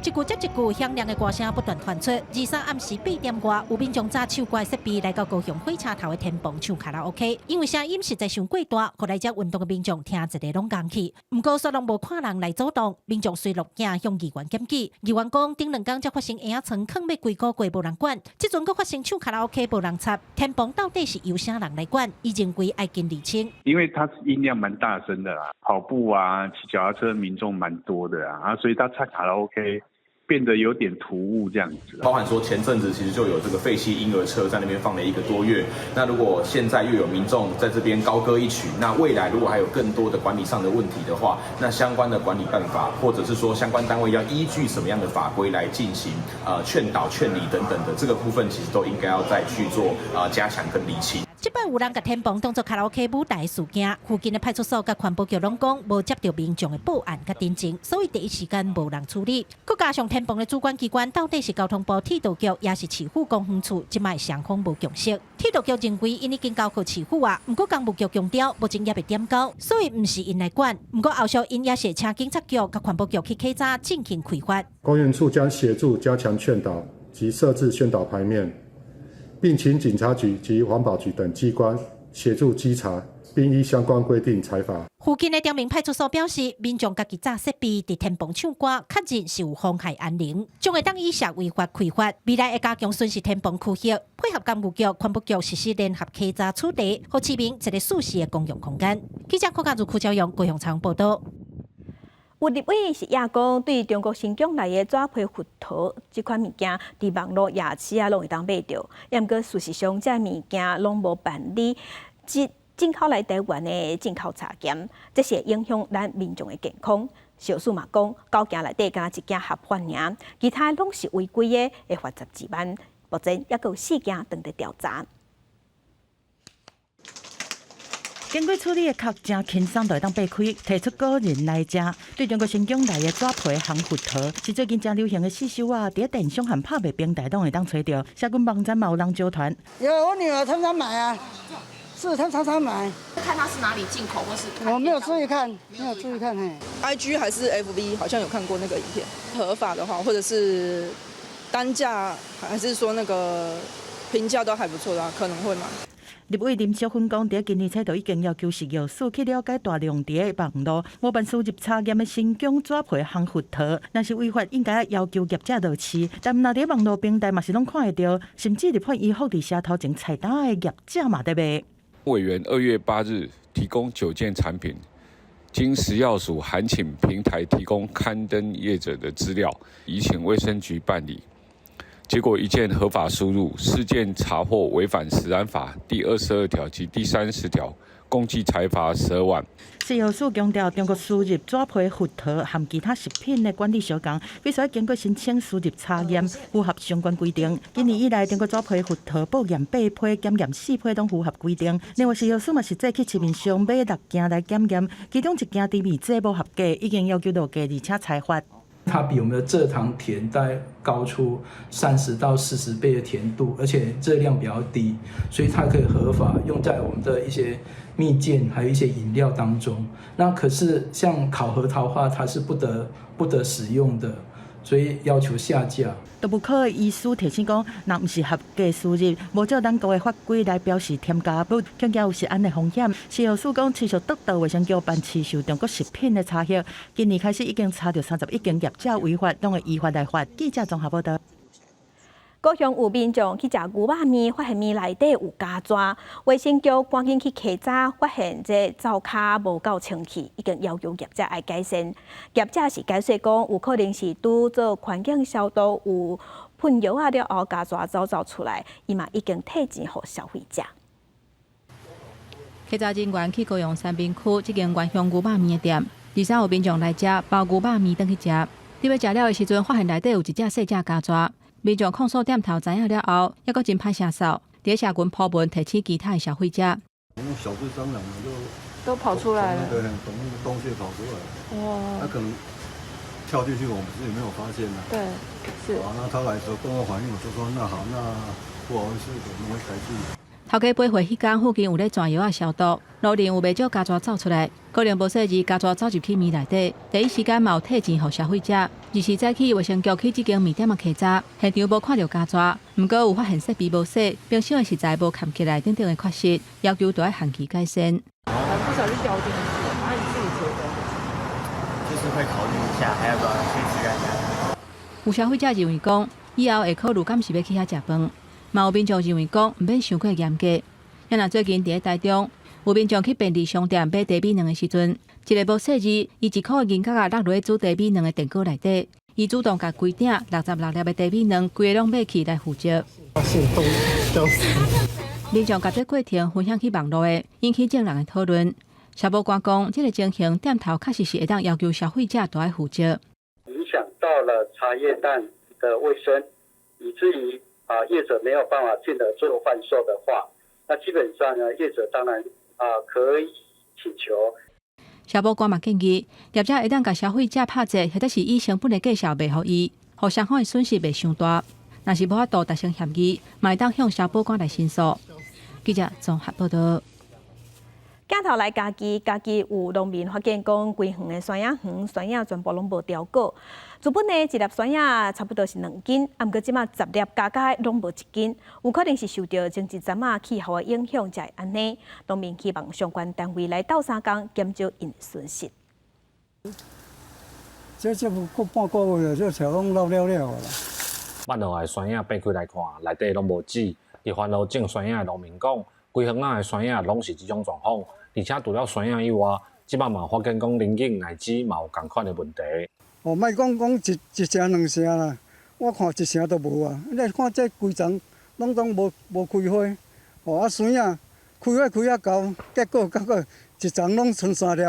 一句接一句響亮的歌聲不斷傳出。23暗時8點外，有民眾揸唱歌設備來到高雄火車頭的天棚唱卡拉 OK，因為聲音實在傷過大，予來遮運動的民眾聽一个攏戇去。毋過煞攏無看人來阻擋，民眾隨錄影向議員檢舉。議員講，頂兩工才發生嬰仔床囥欲規個月無人管，這陣閣發生唱卡拉 OK 無人插，天棚到底是由啥人來管？伊認為愛緊釐清。因為他音量蠻大聲的啦，跑步啊、騎腳踏車民眾蠻多的啊，所以他唱卡拉 OK。變得有點突兀這樣子，包含說前陣子其實就有這個廢棄嬰兒車在那邊放了一個多月，那如果現在又有民眾在這邊高歌一曲，那未來如果還有更多的管理上的問題的話，那相關的管理辦法，或者是說相關單位要依據什麼樣的法規來進行勸導、勸離等等的這個部分，其實都應該要再去做加強跟釐清。這擺有人共天棚當作卡拉 OK 舞台事件，附近的派出所佮環保局攏講無接著民眾的報案佮陳情，所以第一時間無人處理。閣加上天棚的主管機關到底是交通部鐵道局，抑是市府公園處，這擺雙方無共識。鐵道局認為𪜶已經交予市府啊，毋過工務局強調目前猶未點交，所以毋是𪜶來管。毋過後續𪜶也是會請警察局佮環保局去稽查進行開罰。公園處將協助加強勸導及設置宣導牌面，並請警察局及環保局等機關協助稽查，並依相關規定裁罰。附近的長明派出所表示，民眾家己紮設備佇天棚唱歌，確認是有妨害安寧，將會當依社違法開罰。未來會加強巡視天棚區域，配合工務局、環保局實施聯合稽查處理，予市民一個舒適的公用空間。記者柯家如、柯昭陽高雄採訪報導。有立委是也講，對中國新疆來的紙皮核桃這款物件，佇網路夜市啊，攏會當買著。毋過事實上，這物件攏無辦理進口來台灣的進口查驗，這是會影響咱民眾的健康。小數嘛講，九件內底敢若一件合法爾，其他攏是違規的，會罰12萬。目前猶閣有四件正佇調查。經過處理的殼誠輕鬆就會當擘開，提出個人來食。對中國新疆來的紙皮烘核桃，是最近誠流行的細收仔，佇電商和拍賣平台攏會當揣著。社群網站嘛有人招團。有，我女兒常常買啊，是她常常買。看它是哪裡進口，或是我沒有注意看，沒有注意看。嘿，IG 還是 FB，好像有看過那個影片。合法的話，或者是單價，還是說那個評價都還不錯的話，可能會買。立委林淑芬講，佇今年初就已經要求食藥署去了解大量佇網路無辦輸入查驗的新疆紙皮烘核桃，若是違法，應該要求業者落市。但若佇網路平台嘛是攏看會著，甚至日判伊福佇社頭前菜單的業者嘛佇賣。委員2月8日提供9件產品，經食藥署函請平台提供刊登業者的資料，已請衛生局辦理。結果一件合法輸入，四件查獲違反食安法第22條及第30條，共計裁罰12萬。食藥署強調，中國輸入紙皮核桃和其他食品的管理相仝，必須經過申請輸入查驗，符合相關規定。今年以來，中國紙皮核桃報驗八批，檢驗四批攏符合規定。另外，食藥署嘛實際去市面上買六件來檢驗，其中一件甜味劑無合格，已經要求落架，而且裁罰。它比我們的蔗糖甜大概高出30到40倍的甜度，而且熱量比較低，所以它可以合法用在我們的一些蜜餞，還有一些飲料當中。那可是像烤核桃的話，它是不得使用的，所以要求下架。動物科的醫師提醒講，若毋是合格輸入，無照咱國的法規來標示添加物，恐驚有食安的風險。食藥署講，持續督導衛生局辦市售中國食品的查核，今年開始已經查著31間業者違法，攏會依法來罰。記者綜合報道。高雄有民眾去食牛肉麵，發現麵內底有焦棗，衛生局趕緊去稽查，發現這灶跤無夠清氣，已經要求業者愛改善。業者是解釋講，有可能是拄做環境消毒有噴藥仔了後，焦棗走走出來，伊嘛已經退錢予消費者。稽查人員去高雄三民區這間原鄉牛肉麵的店，二三有民眾來食包牛肉麵轉去食，佇欲食了的時陣，發現內底有一隻細隻焦棗。民眾控訴店頭知影了後，猶閣真歹聲掃，佇社群 po 文提醒其他的消費者。小只蟑螂就都跑出來了，對，從那個洞穴跑出來。哇！他可能跳進去，我們自己沒有發現呢。對，是。啊，那他來的時候跟我反映，我就說那好，那不好意思，我們會改進。頭家買貨彼工附近有咧鑽藥仔消毒，路邊有袂少焦棗走出來，可能無細膩焦棗走入去麵內底，第一時間嘛有退錢予消費者。二是早起衛生局去這間麵店仔稽查，現場無看著焦棗，毋過有發現設備無洗，冰箱的食材無蓋起來等等的缺失，要求著愛限期改善。不小心掉進去，那你自己覺得？就是會考慮一下，還要不要去吃看看。有消費者認為講，以後會考慮敢是欲去遐食飯。嘛有民眾認為講，毋免傷過嚴格。若最近佇咧台中，有民眾去便利商店買茶米卵的時陣，一个無細膩，伊一箍銀角仔落落煮茶米卵的電鍋內底，伊主動共規鼎66粒的茶米卵，規个攏買去來負責。民眾共這過程分享去網路的，引起眾人的討論。消保官講，這个情形店頭確實是會當要求消費者著愛負責。影響到了茶葉蛋的衛生，以至於業者沒有辦法進而做販售的話，那基本上呢，業者當然啊可以請求。消保官嘛建議，業者會當共消費者拍折，或者是以成本的價數賣予伊，予雙方的損失袂傷大。若是無法度達成協議，嘛會當向消保官來申訴。記者綜合報道。鏡頭來嘉義，嘉義有農民發現講，規園的酸葉園酸葉全部攏無掉果。原本呢，一粒酸葉差不多是2斤，啊，毋過這馬10粒加加攏無1斤，有可能是受著前一陣仔氣候的影響才會按呢。農民希望相關單位來鬥相共，減少𪜶的損失。這過半個月，這樹攏老了了啦。挽落來酸葉掰開來看，內底攏無籽。佇番路種酸葉的農民講，規園仔的酸葉攏是這種狀況。而且除了酸葉以外，這擺嘛發現講龍井奶子嘛有仝款的問題。哦，莫講講一成兩成啦，我看一成都無啊。你看這規叢攏總無開花，哦啊酸葉開花開啊厚，結果結果一叢攏賰三粒，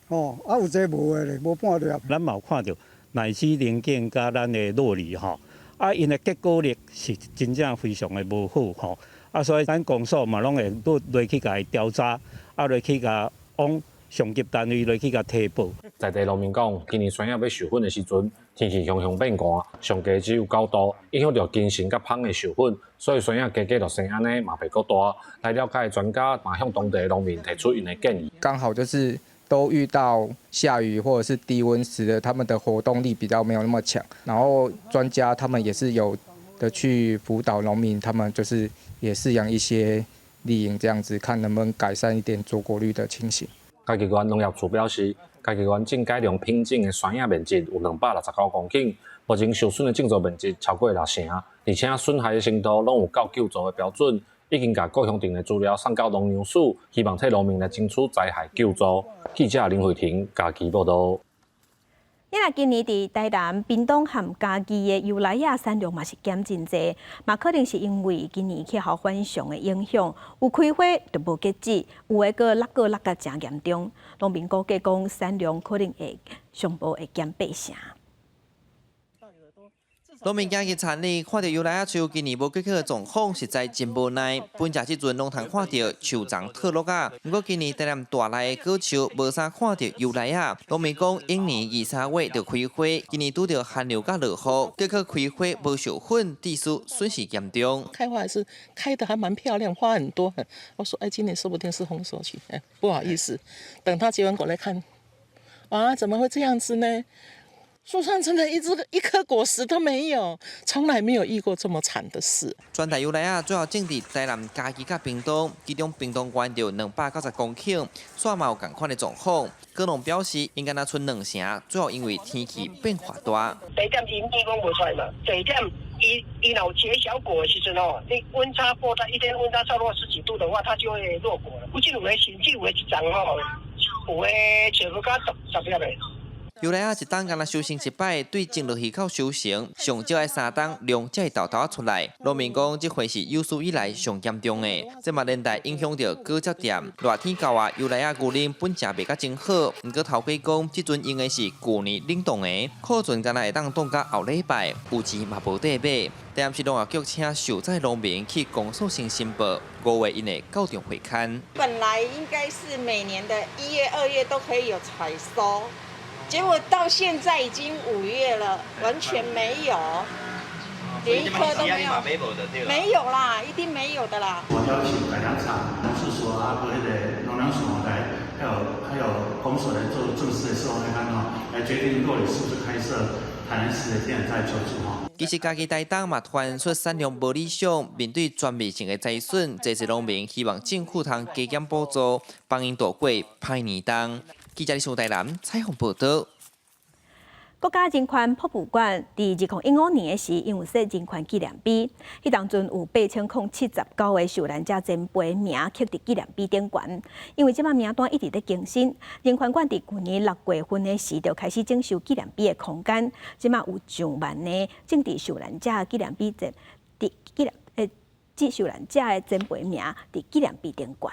哦啊有這無的咧，無半粒。咱嘛有看著奶子龍井佮咱的酪梨吼，啊𪜶的結果率是真正非常的無好吼，啊所以咱公所嘛攏會落去共伊調查。啊，落去共往上級單位落去共提報。在地農民講，今年酸葉欲授粉的時陣，天氣雄雄變寒，上低只有9度，影響著根蘅佮芳的授粉，所以酸葉加加落生按呢嘛袂閣大。來了解的專家嘛向當地的農民提出𪜶的建議。剛好就是都遇到下雨或者是低溫，使得他們的活動力比較沒有那麼強。然後專家他們也是有的去輔導農民，他們就是也飼養一些麗蠅這樣子，看能不能改善一點坐果率的情形。嘉義縣農業處表示，嘉義縣種改良品種的酸葉面積有269公頃，目前受損的種植面積超過六成，而且損害的程度攏有到救助的標準，已經共各鄉鎮的資料送到農糧署，希望替農民來爭取災害救助。記者林慧婷嘉義報道。因為今年佇台南、屏東和嘉義的油梨仔產量嘛是減真濟，嘛可能是因為今年氣候反常的影響，有開花就無結籽，有的閣落果落甲誠嚴重。農民估計講產量可能會上無會減八成。農民今日田裡看著油梨仔樹今年無結果的狀況，實在真無奈。本這時陣攏通看著樹叢脫落啊，毋過今年台南大內的果樹無啥看著油梨仔。農民講，往年二三月就開花，今年拄著寒流佮落雨，結果開花無授粉，致使損失嚴重。開花還是開得還蠻漂亮，花很多。我說，哎，今年說不定是豐收期。哎，不好意思，等他結完果來看，哇，怎麼會這樣子呢？樹上真的一隻一顆果實都沒有，從來沒有遇過這麼慘的事。全台油梨仔主要種佇台南、嘉義佮屏東，其中屏東縣就290公頃，煞嘛有仝款的狀況。果農表示，應該若賰兩成，主要因為天氣變化大。第一點，伊蜜蜂無出來嘛；第二點，伊伊若有結小果的時陣吼，你溫差過大，一天溫差超過十幾度的話，它就會落果了。有這有的甚至有的一叢吼，有的全部甲十粒的。油梨仔一冬干焦收成一擺，對種落去到收成，上少愛3冬量才會沓沓出來。農民講，這回是有史以來上嚴重的，這嘛連帶影響著果汁店。熱天到啊，油梨仔牛奶本正賣甲真好，毋過頭家講，這陣用的是舊年冷凍的，庫存干焦會當凍甲後禮拜，有錢嘛無得買。台南市農業局請受災農民去公所先申報，5月𪜶會到場會勘。本來應該是每年的1月、2月都可以有採收。結果到現在已經5月了，完全沒有，連一顆都沒有，沒有啦，一定沒有的啦。我邀請改良場、農事所啊，佮彼个農糧署來，還有公所來做正式的事後會勘吼，來決定到底是不是開設台南市的天然災救助吼。其實，嘉義台東嘛傳出產量無理想，面對全面性的災損，濟濟農民希望政府通加減補助，幫𪜶度過歹年冬。記者李蘇台南採訪報道。國家人權博物館佇2015年的時，𪜶有設人權紀念碑，彼當陣有8079個受難者前輩名刻佇紀念碑頂懸。因為這擺名單一直咧更新，人權館佇舊年6月份的時就開始整修紀念碑的空間，這擺有上萬个政治受難者紀念碑前，佇紀念誒，這受難者的前輩名佇紀念碑頂懸。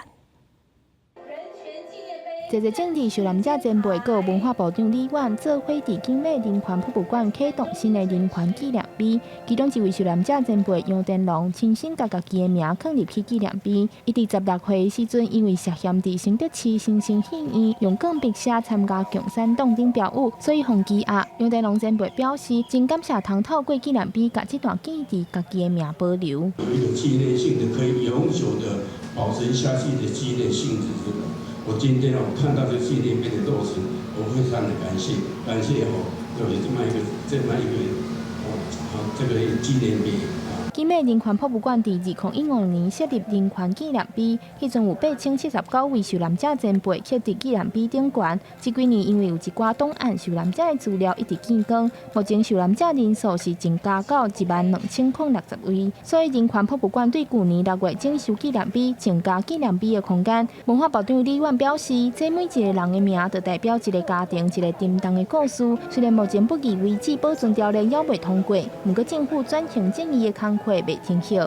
這個政治受難者前輩閣有文化部長李婉做伙佇景美人權博物館啟動新的人權紀念碑，其中一位受難者前輩楊田龍親身共家己的名囥入去紀念碑。伊佇16歲的時陣，因為涉嫌佇新竹市新生戲院用鋼筆寫參加共產黨等標語，所以予羈押。楊田龍前輩表示，真感謝通透過紀念碑，共這段記憶家己的名保留。有一個紀念性的，可以永久的保存下去的紀念性質，這個。我今天哦看到這紀念碑的落成，我非常的感謝，感謝哦有這麼一個哦這個紀念碑。景美人權博物館佇2015年設立人權紀念碑，彼陣有879位受難者前輩刻佇紀念碑頂懸。這幾年因為有一寡檔案受難者的資料一直見光，目前受難者人數是增加到12060位。所以人權博物館對舊年6月整修紀念碑，增加紀念碑的空間。文化部長李婉表示，這每一個人的名，就代表一個家庭、一個沉重的故事。雖然目前不義遺址保存條例猶未通過，毋過政府轉型正義的工課袂停歇。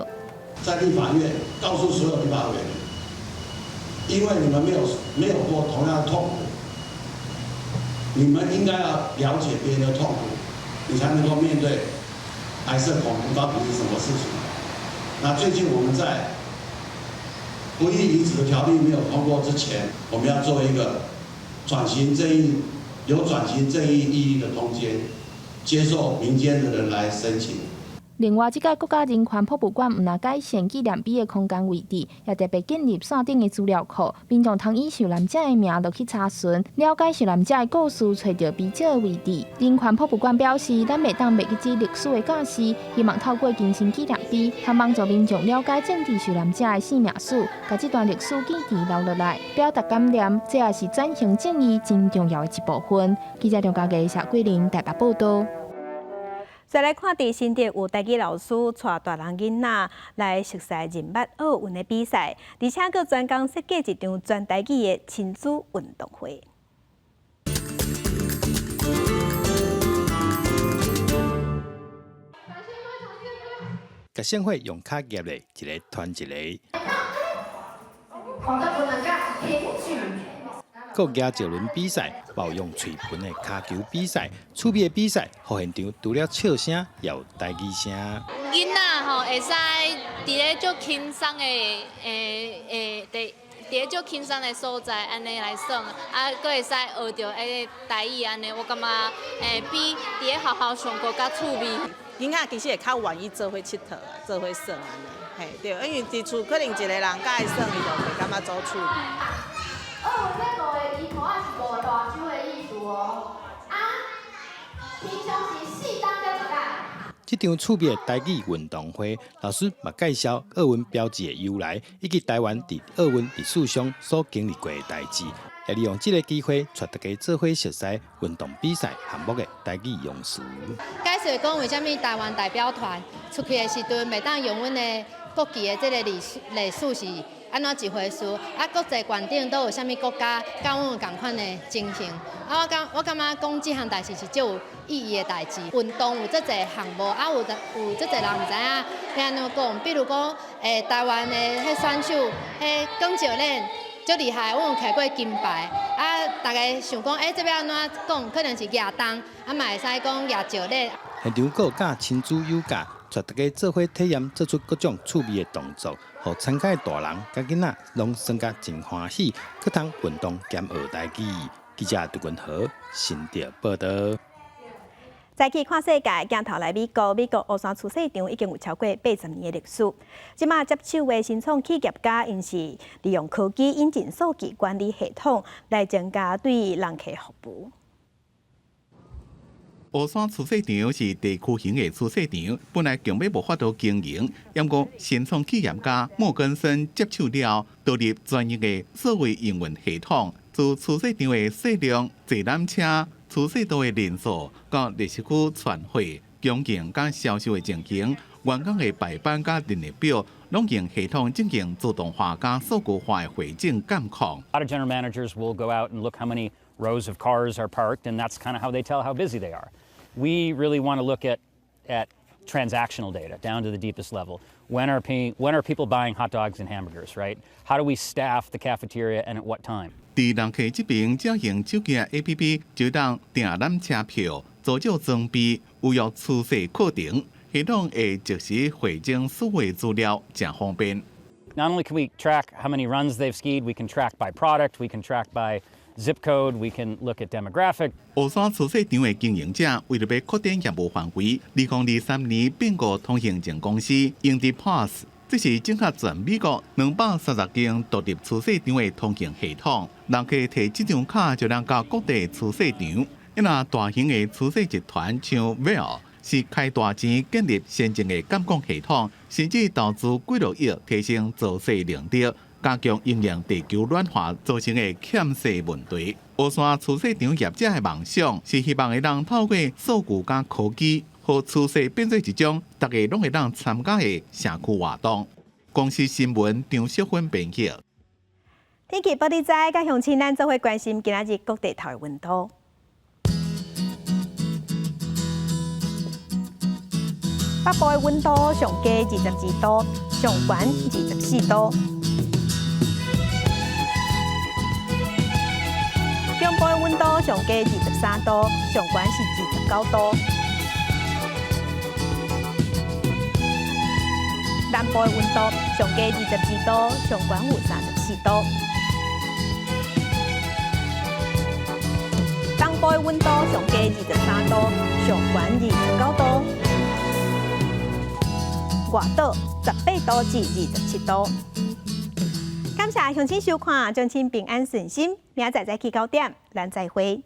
在立法院告訴所有立法委員，因為你們沒有過同樣的痛苦，你們應該要了解別人的痛苦，你才能夠面對白色恐怖到底是什麼事情。那最近我們在不義遺址的條例沒有通過之前，我們要做一個轉型正義、有轉型正義意義的空間，接受民間的人來申請。另外，這屆國家人權博物館毋但改善紀念碑的空間位置，也特別建立線頂的資料庫，民眾通以受難者的名落去查詢，了解受難者的故事，揣著碑石的位置。人權博物館表示，咱袂當袂記這歷史的教示，希望透過更新紀念碑，通幫助民眾了解政治受難者的生命史，共這段歷史記憶留落來，表達感念，這也是轉型正義真重要的一部分。記者張家傑、謝桂玲台北報道。再來看，佇新竹有台語老師帶大人囡仔來熟悉認捌奧運的比賽，而且閣專工設計一場全台語的親子運動會。共盛會用跤夾咧，一个傳一个。閣舉石輪比賽，包用槌盤的跤球比賽，趣味的比賽，予現場除了笑聲，也有台語聲。囡仔吼會使佇咧足輕鬆的，佇咧足輕鬆的所在，按呢來耍，啊，閣會使學著彼台語按呢，我感覺比佇咧學校上課較趣味。囡仔其實會較願意做伙𨑨迌，做伙耍按呢，嘿對，因為佇厝可能一個人佮伊耍，伊就袂感覺足趣味。哦，這五个字口仔是五个大洲的意思哦。啊，平常時四冬才一擺。這場趣味的台語運動會，老師嘛介紹奧運標誌的由來，以及台灣佇奧運歷史上所經歷過的代誌，也利用這个機會，帶大家做伙熟悉運動比賽項目的台語用詞。解釋講為啥物台灣代表團出去的時陣，袂當用阮的國旗的這个歷史是按怎一回事？啊，國際觀頂都有啥物國家佮阮有仝款的情形？啊，我感覺講這項代誌是足有意義的代誌。運動有遮濟項目，啊，有遮濟人毋知影欲按怎講。比如講，台灣的彼選手，彼江教練足厲害，阮有摕過金牌。啊，大家想講，這欲按怎講？可能是舉重，啊嘛會使講舉石鏈。現場閣有教親子瑜伽，帶大家做伙體驗，做出各種趣味的動作，予參加的大人佮囡仔攏耍甲真歡喜，閣通運動兼學台語。記者杜君和新竹報導。再去看世界，鏡頭來美國，美國烏山廚師場已經有超過80年的歷史。這馬接手的新創企業家，𪜶是利用科技引進數據管理系統，來增加對人客服務。烏山廚師場是地區型的廚師場，本來強欲無法度經營，毋過新創企業家莫根森接手了，導入專業的數位營運系統，自廚師場的數量、坐纜車、廚師道的人數，到歷史區傳貨、供應佮銷售的情形，員工的排班佮人力表，攏用系統進行自動化佮數據化的匯整監控。 A lot of general managers will go out and look how many rows of cars are parked, and that's kind of how they tell how busy they are. We really want to look at transactional data down to the deepest level. When are people buying hot dogs and hamburgers, right? How do we staff the cafeteria and at what time? 佇人客這爿只用手機 APP 就當訂纜車票、租借裝備、預約初試課程，系統會即時匯整所有資料，誠方便。 Not only can we track how many runs they've skied, we can track by product, we can track by zip code, we can look at demographic. 烏山初雪場的經營者為著欲擴展業務範圍，2023年併購通行證公司 Indy Pass，這是整合全美國230間獨立初雪場的通行系統。人客提這張卡就能到各地初雪場。若大型的初雪集團像 Vail，是開大錢建立先進的監控系統，甚至投資幾落億提升造雪能力，加強因應地球暖化造成的欠雪問題。烏山初雪場業者的夢想是希望會當透過數據佮科技，予初雪變做一種大家攏會當參加的社區活動。公視新聞張淑芬編輯。天氣報你知，佮鄉親咱做伙關心今仔日各地頭的溫度。北部的溫度上低22度，上懸24度。中部的溫度上低23度，上懸是29度。南部的溫度上低22度，上懸有34度。東部的溫度上低23度，上懸29度。外島18度至27度。感謝鄉親收看，祝親平安順心。明仔載早起9點，咱再會。